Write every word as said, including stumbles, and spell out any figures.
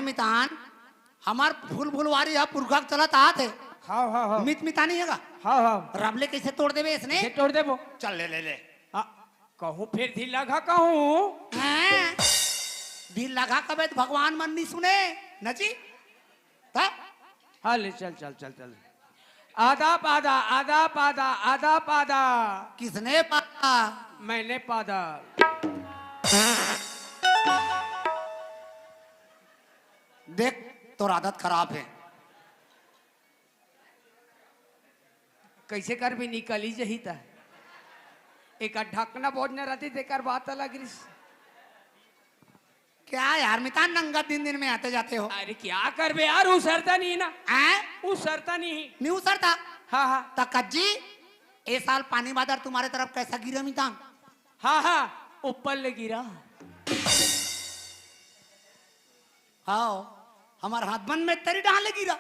मितान, हमर फूल फुलवारी ह पुरखा के चलत आत हे। हाँ, हाँ, हाँ। मित मितानी हे गा। हाँ, हाँ। रब ले कइसे तोड़ देबे इसने? ये तोड़ देबो। चल ले, ले, ले। हाँ, कहूँ फेर ढीला घा कहूँ। हैं? ढीला घा कबे त भगवान मन नी सुने, न जी? त? हाँ, ले चल, चल, चल, चल। आधा पादा, आधा पादा, आधा पादा। किसने पादा? मैंने पादा। देख, तोर आदत खराब हे। कइसे करबे, निकली जही त। एक ढकना बोझना रहती, तेकर बात अलग रिस। क्या यार, मितान नंगा दिन दिन में आते जाते हो। अरे क्या करबे यार, उसरता नहीं ना। हैं? उसरता नहीं। नहीं उसरता? हाँ, हाँ। त कज्जी, ए साल पानी बादर तुम्हारे तरफ कैसा गिरा मितान? हाँ, हाँ, ऊपर ले गिरा। हाँ, हमर हाथ बन में तेरी डाले गिरा।